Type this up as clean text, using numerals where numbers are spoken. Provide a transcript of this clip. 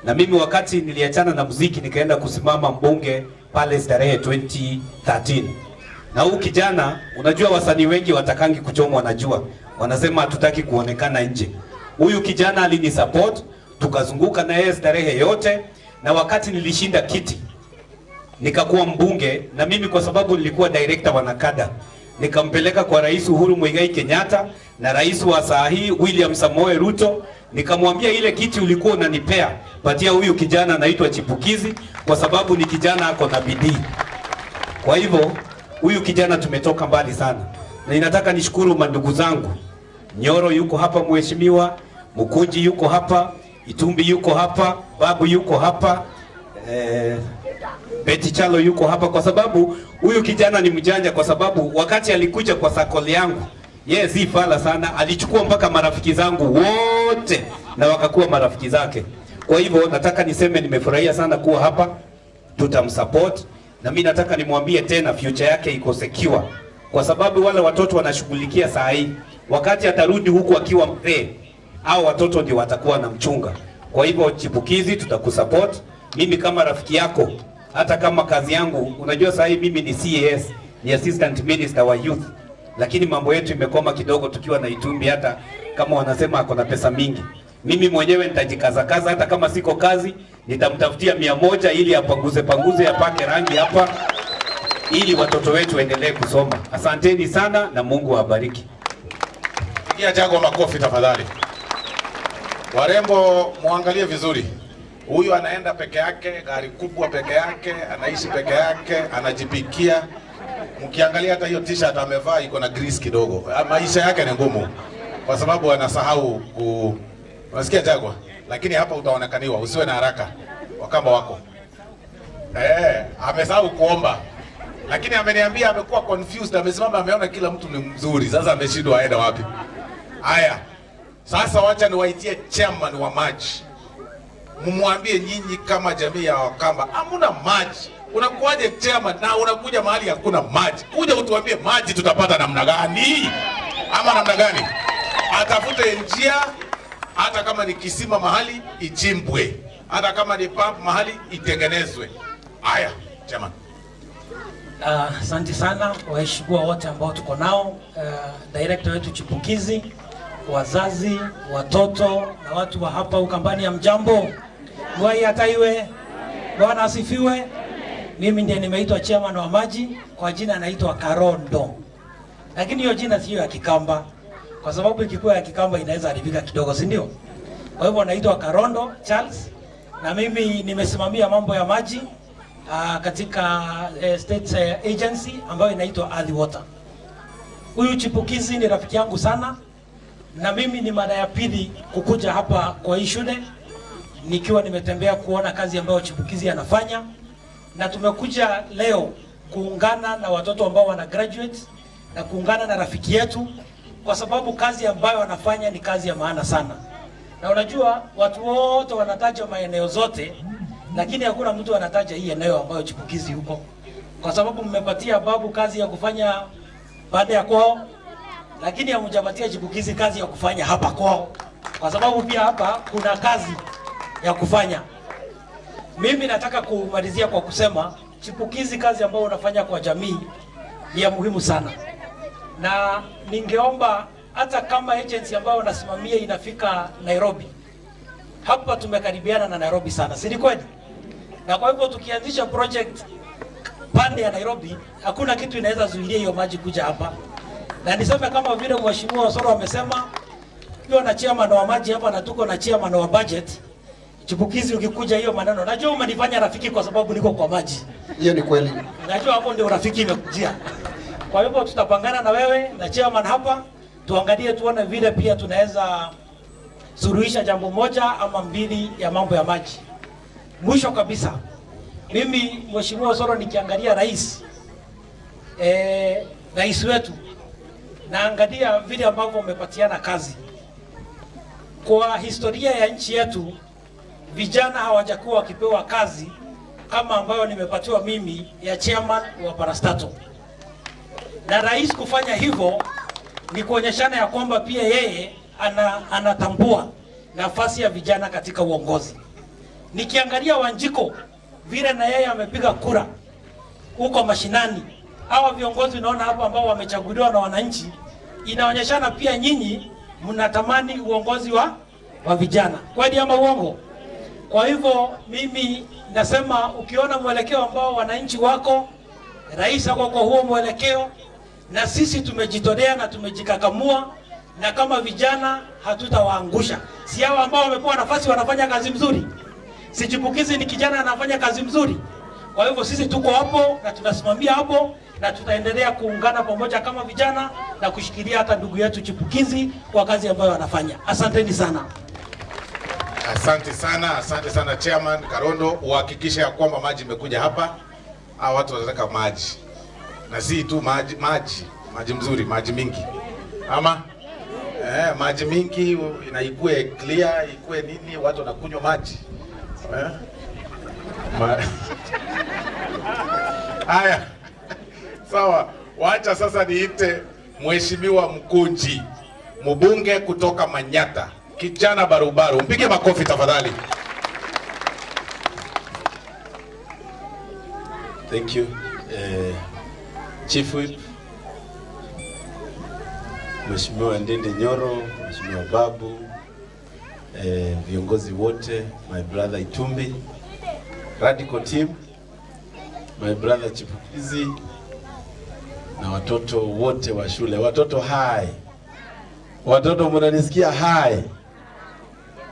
Na mimi wakati niliachana na muziki nikaenda kusimama mbunge pale Starehe 2013. Na huu kijana, unajua wasanii wengi watakangi kuchomwa na jua, wanasema hatutaki kuonekana nje. Huyu kijana alinisupport, tukazunguka na yeye Starehe yote, na wakati nilishinda kiti nikakuwa mbunge, na mimi kwa sababu nilikuwa director wa NACADA nikampeleka kwa Rais Uhuru Muigai Kenyatta na rais wa saa hii William Samoei Ruto, nikamwambia ile kiti ulikuwa unanipea, patia huyu kijana anaitwa Chipukizi, kwa sababu ni kijana ako na bidii. Kwa hivyo huyu kijana tumetoka mbali sana, na ninataka nishukuru mandugu zangu. Nyoro yuko hapa, mheshimiwa Mukunji yuko hapa, Itumbi yuko hapa, Babu yuko hapa, Betty Chalo yuko hapa, kwa sababu huyu kijana ni mjanja, kwa sababu wakati alikuja kwa circle yangu, yeye si fala sana, alichukua mpaka marafiki zangu wote na wakakuwa marafiki zake. Kwa hivyo nataka niseme nimefurahia sana kuwa hapa, tutamsupport na mimi nataka nimwambie tena future yake iko secure, kwa sababu wale watoto wanashughulikia saa hii, wakati atarudi huku akiwa mzee, au watoto ndio watakuwa na mchunga. Kwa hivyo Chipukizi, tutakusupport. Mimi kama rafiki yako, hata kama kazi yangu, unajua saa hii mimi ni CAS, ni assistant minister wa youth, lakini mambo yetu imekoma kidogo tukiwa na Itumbi, hata kama wanasema ako na pesa mingi. Mimi mwenyewe nitajikazakaza, hata kama siko kazi, nitamtafutia 100 ili apanguze panguze, apake rangi hapa, ili watoto wetu waendelee kusoma. Asanteni sana na Mungu awabariki. Pigia Jaguar makofi tafadhali. Warembo muangalie vizuri. Huyu anaenda peke yake, gari kubwa peke yake, anaishi peke yake, anajipikia. Mkiangalia hata hiyo t-shirt amevaa iko na grease kidogo. Maisha yake ni ngumu kwa sababu anasahau ku. Unasikia Jaguar? Lakini hapa utaonekaniwa, usiwe na haraka. Wakamba wako. Amesahau kuomba. Lakini ameniambia amekuwa confused, amesimama ameona kila mtu ni mzuri. Sasa ameshindwa aenda wapi. Haya. Sasa wacha niwaitie chairman wa maji. Mumwambie nyinyi kama jamii ya Wakamba hamuna maji. Unakuwaje chairman na unakuja mahali hakuna maji? Kuja utuambie maji tutapata namna gani? Ama namna gani? Atafute njia, hata kama ni kisima mahali ichimbwe, hata kama ni pump mahali itengenezwe. Haya, chairman. Asante sana waheshimiwa wote ambao tuko nao, director wetu Chipukizi, wazazi, watoto na watu wa hapa Ukambani ya mjambo. Mwai ataiwe. Bwana asifiwe. Mimi ndiye nimeitwa chairman wa maji, kwa jina naitwa Karondo. Lakini hiyo jina sio ya Kikamba, kwa sababu ikikuwa ya Kikamba inaweza haribika kidogo, si ndio? Kwa hivyo naitwa Karondo Charles, na mimi nimesimamia mambo ya maji katika state agency ambayo inaitwa Athi Water. Huyu Chipukizi ni rafiki yangu sana, na mimi ni mara ya pili kukuja hapa kwa hii shule nikiwa nimetembea kuona kazi ambayo Chipukizi anafanya, na tumekuja leo kuungana na watoto ambao wana graduate na kuungana na rafiki yetu, kwa sababu kazi ambayo anafanya ni kazi ya maana sana. Na unajua watu wote wanataja maeneo zote, lakini hakuna mtu anataja hii eneo ambayo Chipukizi huko, kwa sababu mmepatia Babu kazi ya kufanya baada ya kwao, lakini hamjapatia Chipukizi kazi ya kufanya hapa kwao, kwa sababu pia hapa kuna kazi ya kufanya. Mimi nataka kumalizia kwa kusema Chipukizi, kazi ambayo unafanya kwa jamii ni ya muhimu sana, na ningeomba hata kama agency ambayo unasimamia inafika Nairobi, hapa tumekaribiana na Nairobi sana, si ni kweli? Na kwa hivyo tukianzisha project pande ya Nairobi, hakuna kitu inaweza zuilia hiyo maji kuja hapa. Na niseme kama vile Mheshimiwa Osoro amesema, tukiwa na chairman wa maji hapa na tuko na chairman wa budget, Chipukizi ukikuja hiyo maneno, najua umenifanya rafiki kwa sababu niko kwa maji. Hiyo ni kweli. Najua hapo ndio urafiki imekujia. Kwa hivyo tutapangana na wewe na chairman hapa, tuangalie tuone vile pia tunaweza suluhisha jambo moja ama mbili ya mambo ya maji. Mwisho kabisa, mimi Mheshimiwa Osoro nikiangalia rais wetu, naangalia vile ambavyo umepatiana kazi. Kwa historia ya nchi yetu, vijana hawajakuwa wakipewa kazi kama ambayo nimepatiwa mimi ya chairman wa parastatal. Na rais kufanya hivyo ni kuonyeshana ya kwamba pia yeye anatambua nafasi ya vijana katika uongozi. Nikiangalia Wanjiko vile na yeye amepiga kura huko mashinani, hawa viongozi unaona hapo ambao wamechaguliwa na wananchi, inaonyeshana pia nyinyi mnatamani uongozi wa vijana, kweli ama uongo? Kwa hivyo mimi nasema ukiona mwelekeo ambao wananchi wako, rais ako kwa huo mwelekeo, na sisi tumejitolea na tumejikakamua, na kama vijana hatutawaangusha. Si hao ambao wamepewa nafasi wanafanya kazi mzuri? Si Chipukizi ni kijana anafanya kazi mzuri? Kwa hivyo sisi tuko hapo na tunasimamia hapo na tutaendelea kuungana pamoja kama vijana na kushikilia hata ndugu yetu Chipukizi kwa kazi ambayo anafanya. Asanteni sana. Asante sana Chairman Karondo, uhakikishe ya kwamba maji imekuja hapa. Hawa watu wanataka maji, na si tu maji, maji mzuri, maji mingi ama maji mingi na ikue clear, ikue nini, watu wanakunywa maji Haya, sawa, wacha sasa niite Mheshimiwa Mkunji, mbunge kutoka Manyata, kijana barubaru. Mpige makofi tafadhali. Thank you. Chief Whip, Mheshimiwa Ndindi Nyoro, Mheshimiwa Babu, viongozi wote, my brother Itumbi, Radical team, my brother Chipukizi na watoto wote wa shule. Watoto hai. Watoto mnanisikia hai?